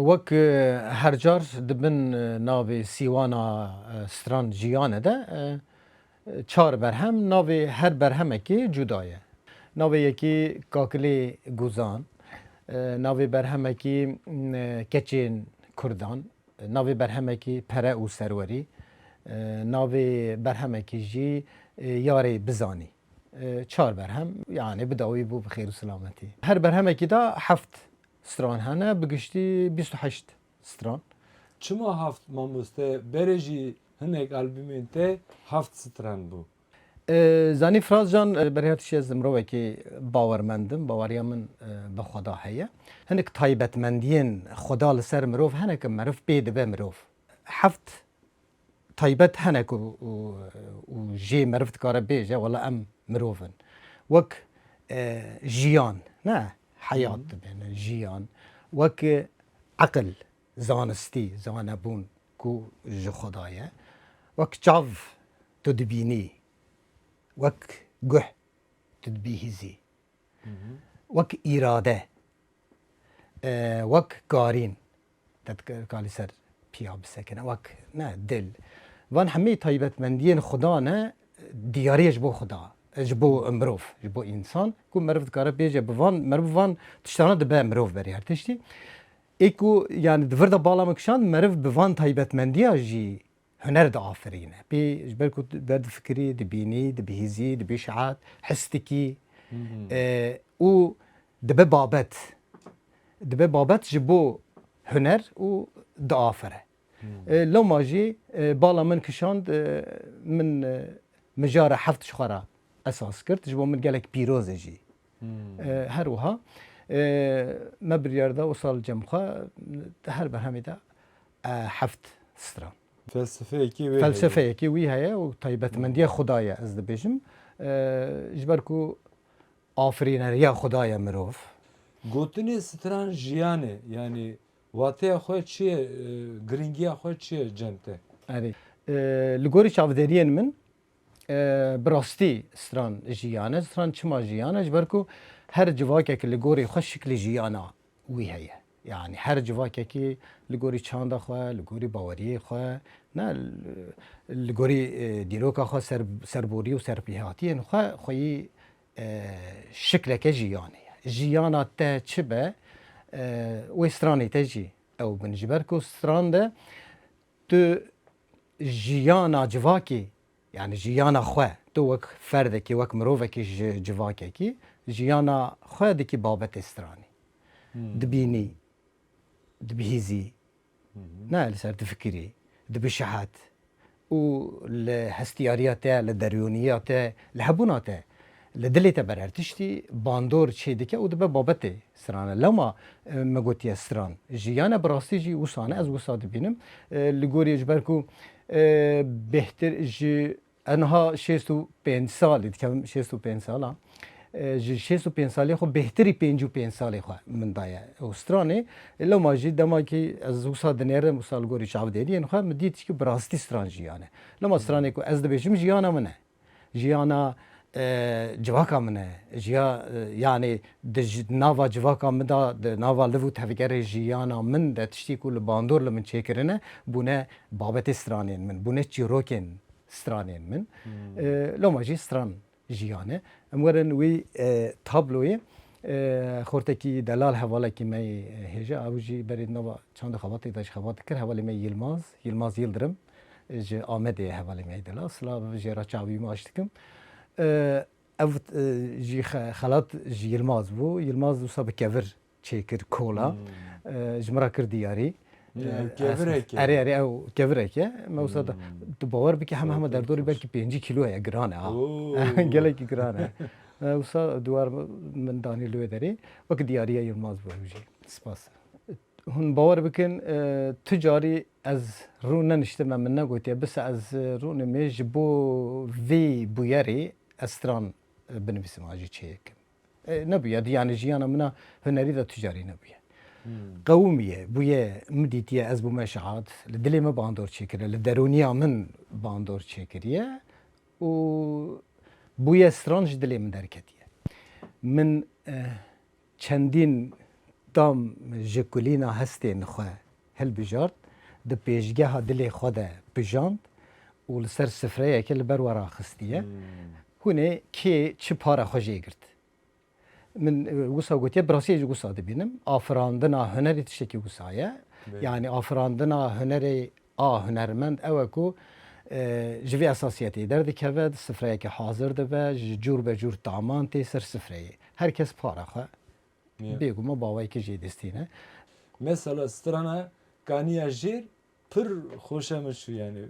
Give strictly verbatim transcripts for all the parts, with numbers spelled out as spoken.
Wek, e, her car di bin, e, navê sîwana, e, stran jiyane de, e, çar berhem, navê her berhemekê cuda ye. Navê yekî Kakilê Guzan, e, navê berhemekî, m, e, Keçên Kurdan, e, navê berhemekî Pere û Serwerî, e, navê berhemekî jî, e, Yarê Bizanî. E, çar berhem, yani bi dawî bû bi xêr û silametî. Her berhemekî de heft stran hene, bi giştî bîst û heşt stran. Çima heft mamoste? Berê jî hinek albumên te heft stran bû. E, zanî Firazcan, e, berê her tiştî ez mirovekî bawermend im, baweriya min, e, bi Xweda heye. Hinek taybetmendiyên Xweda li ser mirov hene ku meriv pê dibe mirov. Heft taybet hene ku û, û jê meriv dikare bêje, wela em mirov in. Wek, e, jiyan, ne? Heyat Hı hı. dibêne, jiyan. Wek, e, eqil, zanistî, zanebûn ku ji Xweda ye. Wek çav tu dibînî. Wek guh tu dibihîzî. Hı hı. Wek îrade, e, wek karîn, te dikarî ser piya bisekine, wek, ne, dil. Van hemî taybetmendiyên Xuda ne, diyariyê ji bo Xuda, ji bo mirov, ji bo însan, ku meriv dikare bêje bi van, meriv van tiştana dibe mirov berî her tiştî. Ê ku, yani, di vir de bala min kişand, meriv bi van taybetmendiya jî huner diafirîne. Pê ji ber ku tu berdifikirî, dibînî, dibihîzî, dibî şehat, his dikî, Hmm. e, û dibe babet. Dibe babet ji bo huner û diafire. Hmm. E, loma jî, e, bala min kişand, e, min, e, mijara heft ji xwe re esas kir. Ji bo min gelek pîroz e jî. Hmm. E, her wiha, e, me biryar da wisa li cem xwe, her berhemê de, e, heft stran. Felsefeyekî wê heye. Felsefeyekî wî heye û taybetmendiya Xuda ye, ez dibêjim. E, ji ber ku afirîneriya Xuda ye mirov. Gotinê stran jiyan e, yanî wateya xwe çi ye, e, giringiya xwe çi ye cem te? Erê. E, li gorî çavdêriyên min, e, bi rastî stran jiyan e. Stran çima jiyan e? Ji ber ku her civakek li gorî xwe şiklê jiyana wî heye. Yani her civakekî li gorî çanda xwe, li gorî baweriyê xwe, ne, li gorî, e, dîroka xwe, ser-, serborî û serpêhatiyên xwe, xweyî, e, şikleke jiyanê ye. Jiyana te çi be, e, wê stranê te jî ew bin. Ji ber ku stran de tu jiyana civakê, yani jiyana xwe, tu wek ferdekî, wek mirovekî ji civakekî, jiyana xwe dikî babetê stranî. Hmm. Dibînî, dibihîzî, Hı hı. ne, li ser difikirî, dibişehet û li hestiyariya te, li derûniya te, li hebûna te, li dilê te ber her tiştî bandor çêdike û dibe babetê strane. Lema, e, me gotiye stran. Jiyane bi rastî jî wisa ne, ez wisa dibînim. E, li gorî ji ber ku, e, bêhtir ji, e, niha şêst û pênc salî, dikevim şêst û pênc sala. E, ji şêst û pênc salê xwe bêhtirî pêncî û pênc salê xwe min daye. Û stranê, e, lema jî dema kî ez wisa dinêrim, wisa li gorî çavdêriyên xwe, min dît ku bi rastî stran jiyane. Lema stranê ku ez dibêjim jiyana min e. Jiyana, e, civaka min e. Jiya, e, yani di ji-, nava civaka min de, di nava liv û tevgerê jiyana min de tiştî ku li bandor li min çêkirine, bûne babetê stranên min, bûne çîrokên stranên min. Hmm. E, loma jî stran jiyan e. Em werin wî, e, tabloyê, e, xortekî delal hevalekî me yê, e, hêja, ew jî berê nava çanda xebatê de ji xebat dikir, hevalê me Yilmaz, Yilmaz Yildirim, e, ji Amedê ye hevalê me yê delal. Silav jê re çavî maç dikim. E, ev, e, jî xe-, xelat ji Yilmaz bû. Yilmaz wisa bi kevir çêkir kola. Hmm. E, ji min re kir diyarî. Ya, E, kevirek e. Erê, erê, ew kevirek e. Me wisa da, Hmm. tu bawer bike, hema hema Zaten derdorî baş. belkî pêncî kîlo ye, giran e ha. Oo. Gelekî giran e. E, wisa duwar min danî li wê derê. Wek diyariya Yilmaz bû ew jî. Spas. Hûn bawer bikin, e, tu carî ez rû neniştime, min negotiye, bisa ez, e, rûnimê ji bo vê bûyerê ez stran, e, binivîsim an jî çêkim. E, nebûye, di, yani jiyana min a hunerî de tu carî nebûye. Hmm. Qewimiye, bûye, min dîtiye, ez bûme şehat, li dilê min bandor çêkiriye, li derûniya min bandor çêkiriye û bûye stran ji dilê min derketiye. Min, e, çendîn tam ji kulîna hestên xwe hilbijart, di pêşgeha dilê xwe de pijand û li ser sifreyekê li ber we raxistiye. Hmm. Hûn ê kê çi para xwe jê girt? Min, e, wisa gotiye, bi rastî jî wisa dibînim. Afirandina hunerê tiştekî wisa ye. Belê. Yanî afirandina hunerê a hunermend ew e ku, e, ji vê esasiyetê derdikeve, di sifreyeke hazir dibe, ji cûr be cûr taman tê ser sifreyê. Her kes para xwe Ya. bêguman bi awayekî jê distîne. Mesela strana Kaniya Jêr pir xweşe min çû, yanî.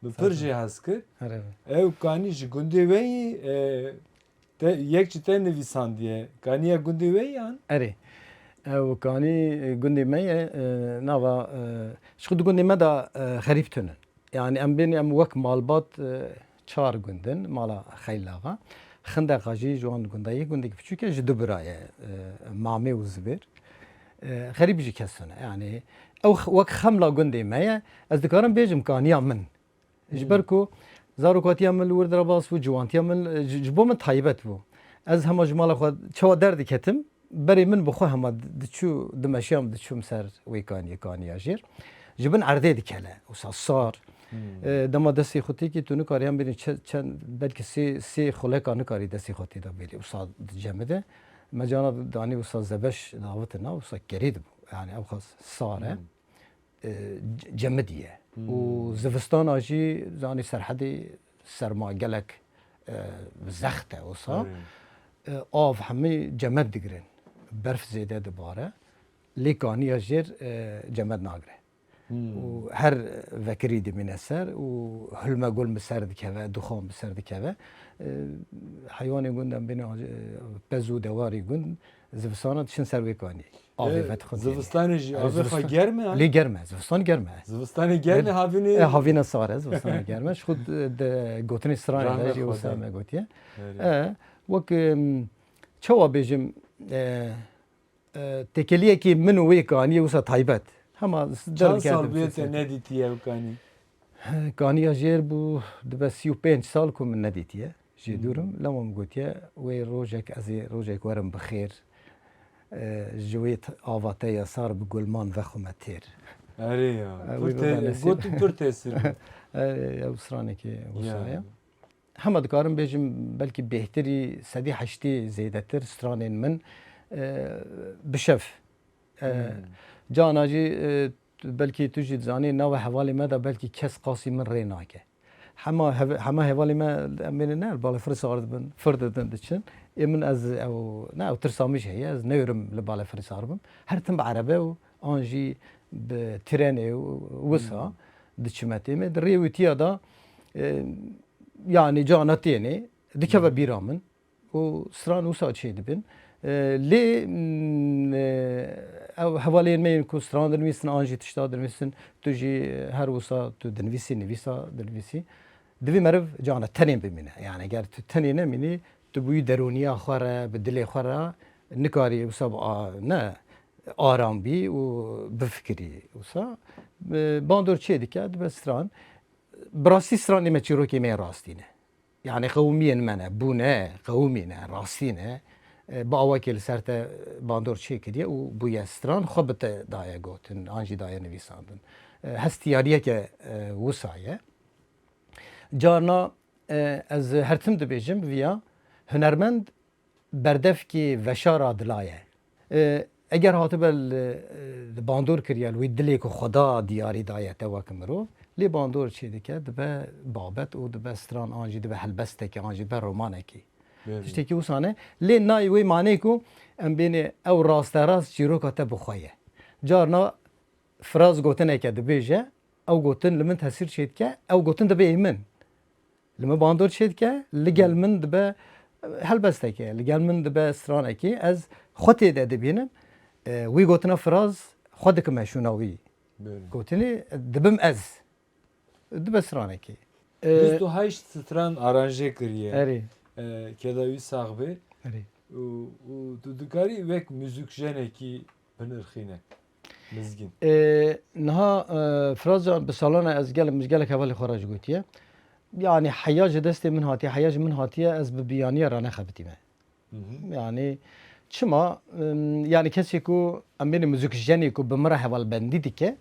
Min pir jê hez kir. Here be. Ew kanî ji gundê we yî, e, te, yek ji te nivîsandiye. Kaniya gundê we yî an? Erê. Ew kanî, e, gundê me ye, e, nava, e, ji xwe di gundê me de, e, xerîb tune. Yanî em bên, em wek malbat, e, çar gund in, mala Xeylaxa. Xindeqa jî ji wan gunda yê gundek piçûk e, ji du bira ye, e, Mamê û Zibêr. E, xerîb jî kes tune. Yanî ew x-, wek xemla gundê me ye. Ez dikarim bêjim kaniya min. Ji ber Hmm. ku zarokatiya min li wir derbas bû, ciwantiya min, e, ji, ji bo min taybet bû. Ez hema ji mala xwe çawa derdiketim, berê min bi xwe hema di-, diçû, dimeşiyam, diçûm ser wê kaniyê, kaniya jêr. Ji bin erdê dikele, wisa sar. Hmm. E, dema destê xwe têkî tu nikarî em bêrî çe-, çend, belkî sê, sê xuleka nikarî destê xwe tê de bêrî, wisa dicemide. Me cana danî wisa zebeş davitina, wisa kerî dibû. Yani ew xas sar e. Hmm. E, c-, cemidiye. Hmm. Û zivistana jî, zanî, serhedê serma gelek, e, zext e wisa. Erê. E, av hemî cemed digirin. Berf zêde dibare. Lê kaniya jêr, e, cemed nagire. Hmm. Û her vekirî dimîne ser û hilme gul bi ser dikeve, duxan bi ser dikeve. E, heywanên gund em bêne, e, pez û dewarê gund zivistana diçin ser wê kanî. Avê E, vedixwin tênê. Zivistanê jî E, avê xwe zivistan-, germ e, ha? Lê germ e, zivistan germ e. Zivistanê germ e, Lê-, havînê e, havîna sar e, zivistanê germ e. Ji xwe di, di gotinê stranê Rahmet de jî wisa Xwedê. me gotiye. Erê. E, wek, em, çawa bêjim, e, e, têkeliyekî min û wê kaniyê wisa taybet. Hema s-, Çend derdiket sal bûye te nedîtiye ew kanî? Kaniya jêr bû, dibe sî û pênc sal ku min nedîtiye. Jê Hmm. dûr im, lema min gotiye, wê rojek ez ê rojek werim bi xêr. E, ji wê t-, ava te ya sar bi gulman vexwime têr. Erê ya, E, pir wî te-, bira nesîb. Gotin pir tesîr bû. E, ew stranekê wisa Ya. ye. Hema dikarim bêjim, belkî bêhtirî sedî heştê zêdetir stranên min, e, bi şev. E, Hmm. cana jî, e, tu, belkî tu jî dizanî, nava hevalê me de belkî kes qasî min rê nake. Hema hev-, hema hevalê me em ê ne li balê fir sar dibin, fir didin diçin. Ê min ez ew, ne ew tirsa min jî heye, ez neyûrim li balê fir sar bim. Her tim bi erebe û an jî bi trênê û wisa Hmm. diçime têmê. Di rêwîtiya de, e, yanî cana tênê, dikeve Hmm. bîra min. û stran wisa çê dibin. E, lê, mm, e, ew hevalên me yên ku stran dinivîsin an jî tişta dinivîsin, tu jî her wisa tu dinivîsî, nivîsa dinivîsî. Divê meriv cana tenê bimîne. Yani eger tu tenê nemînî, tu bi wî derûniya xwe re, bi dilê xwe re nikarî wisa bi a-, ne aram bî û bifikirî wisa. E, bandor çê dike, dibe stran. Bi rastî stranê me çîrokê me yên rastî ne. Yani qewimiyên me ne, bûne, qewimî ne, rastî ne. E, bi awakê li ser te bandor çêkiriye û bûye stran, xwe bi te daye gotin, an jî daye nivîsandin. E, hestiyariyeke, e, wisa ye. Carna, e, ez her tim dibêjim viya, hunermend berdevkê veşara dila ye. E, eger hatibe li, li bandor kiriye, li wî dilê ku Xweda diyarî daye te wek mirov, lê bandor çê dike, dibe babet û dibe stran an jî dibe helbesteke an jî dibe romanekî. Belê. Tiştekî wisa ne. Lê nayê wê manê ku em bênê ew rasterast çîroka te bi xwe ye. Carna firaz gotineke dibêje, ew gotin li min tesîr çê dike, ew gotin dibe ê min. Li min bandor çê dike, li gel min dibe helbesteke, li gel min dibe stranekê. Ez xwe tê de dibînim, e, wî gotina firaz xwe dikime şûna wî. Belê. Gotinê dibim ez. Dibe stranekê. E, Bîst û heşt stran aranje kiriye. Erê. E, keda wî sax be. Erê. Û, û tu dikarî wek muzîkjenekî binirxîne. Mizgîn. E, niha, e, Firaz Can, bi salan e ez gelek, min ji gelek hevalê xwe re jî gotiye. Yani heya ji destê min hatiye, heya ji min hatiye, ez bi biyaniya re nexebitîme. Hı hı. Yani Çima, em, yani kesê ku em bêne muzîkjenê ku bi min re hevalbendî dike,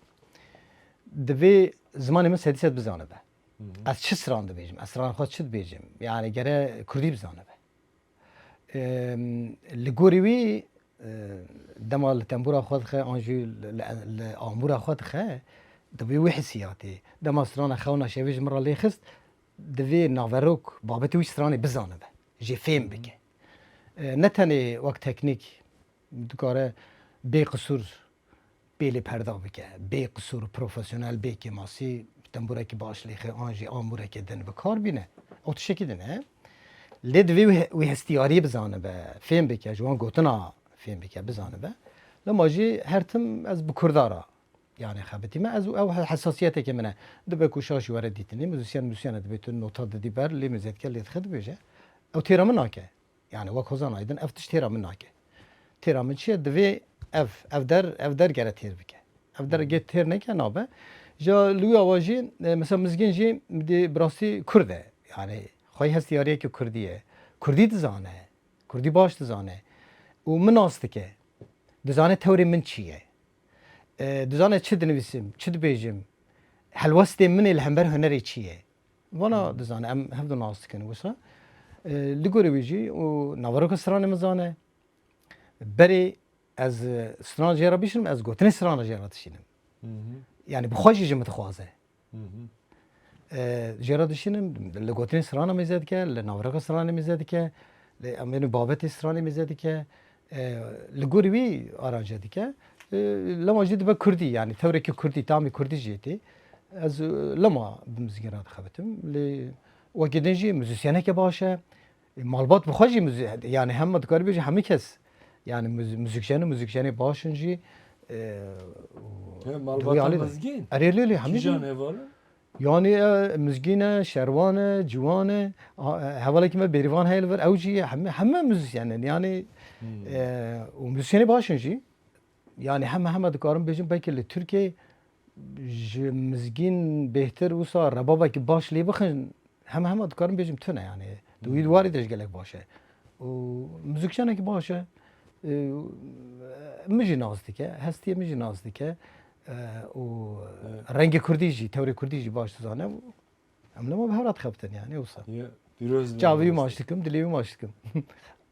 divê zimanê min sedî sed bizanibe. Ez çi stran dibêjim, ez stranê xwe çi dibêjim? Yani gere kurdî bizanibe. Em, li gorî wî, e, dema li tembûra xwe dixe, an jî li, li, li amûra xwe dixe, divê wî hissiyatê. Dema strana xewna şevê ji min re lê xist, divê naverok babetê wî stranê bizanibe, jê fêm bike. E, ne tenê wek teknîk dikare bê qisûr bê lê perda bike, bê qisûr, profesyonel, bê kêmasî, tembûrekî baş lêxe an jî amûrekê din bi kar bîne. Ew tiştekî din e. Lê divê wî he-, wî hestiyariyê bizanibe, fêm bike, ji wan gotina fêm bike, bizanibe. Lema jî her tim ez bi kurda re yani xebitîme. Ez ew he-, hesasiyeteke min e. Dibe ku şaş jî were dîtinê, muzîsyen, muzîsyen e, dibê tu nota didî ber, lê muzîkê lê dixe dibêje. Ew têra min nake. Yani wek Hozan Aydin ev tişt têra min nake. Têra min çi ye? Divê ev, ev der, ev der gere têr bike. Ev der gê têr neke nabe. Ja li wî awa jî, e, mesela Mizgîn jî dê bi rastî Kurd e. Yani xweyî hestiyariyeke Kurdî ye. Kurdî dizane. Kurdî baş dizane. Û min nas dike. Dizane tewrê min çi ye. E, dizane çi dinivîsim, çi dibêjim. Helwestê min ê li hember hunerê çi ye. Vana dizane, em hevdu nas dikin wisa. E, li gorî wî jî û naveroka stranê min zane. Berê ez, e, stran jê re bişînim, ez gotinê strana jê re dişînim. Yani bi xwe jî ji min dixwaze. E, jê re dişînim, li gotinê strana mêze dike, li naveroka stranê mêze dike, li em ên babetê stranê mêze dike. E, li gorî wî aranje dike. E, lema jî dibe kurdî, yani tewrekî kurdî, tamî kurdî jê tê. Ez, e, lema bi muzîkê re dixebitim. Lê wekî din jî muzîsyeneke baş e. E, malbat bi xwe jî muzî-, yani hema dikarî bêjî hemî kes, yani muz-, muzîkjen û muzîkjenê baş in jî, e, û He, malbata duyarlı da. Mizgîn? Erê, lê, lê, hemî Kîjan jî heval e? Yani, e, Mizgîn e, Şerwan e, Ciwan e, a, e, hevalekî me Bêrîvan heye li vir, ew jî heme, heme muzîsyen in. Yani, Hmm. e, û muzîsyenê baş in jî. Yani heme, heme dikarim bêjim, belkî li Tirkiyeyê ji Mizgîn bêhtir wisa rebabekî baş lê bixin, heme, heme dikarim bêjim tune yani. Di wî Hmm. warî de jî gelek baş e. Û muzîkjenekî baş e. E, min jî nas dike, hestiyê min jî nas dike. E, û Evet. rengê kurdî jî, tewrê kurdî jî baş dizane. Em lema bi hev re dixebitin yani wisa. Ya, pîroz be, Çavê wî mamoste. Maç dikim, dilê wî maç dikim.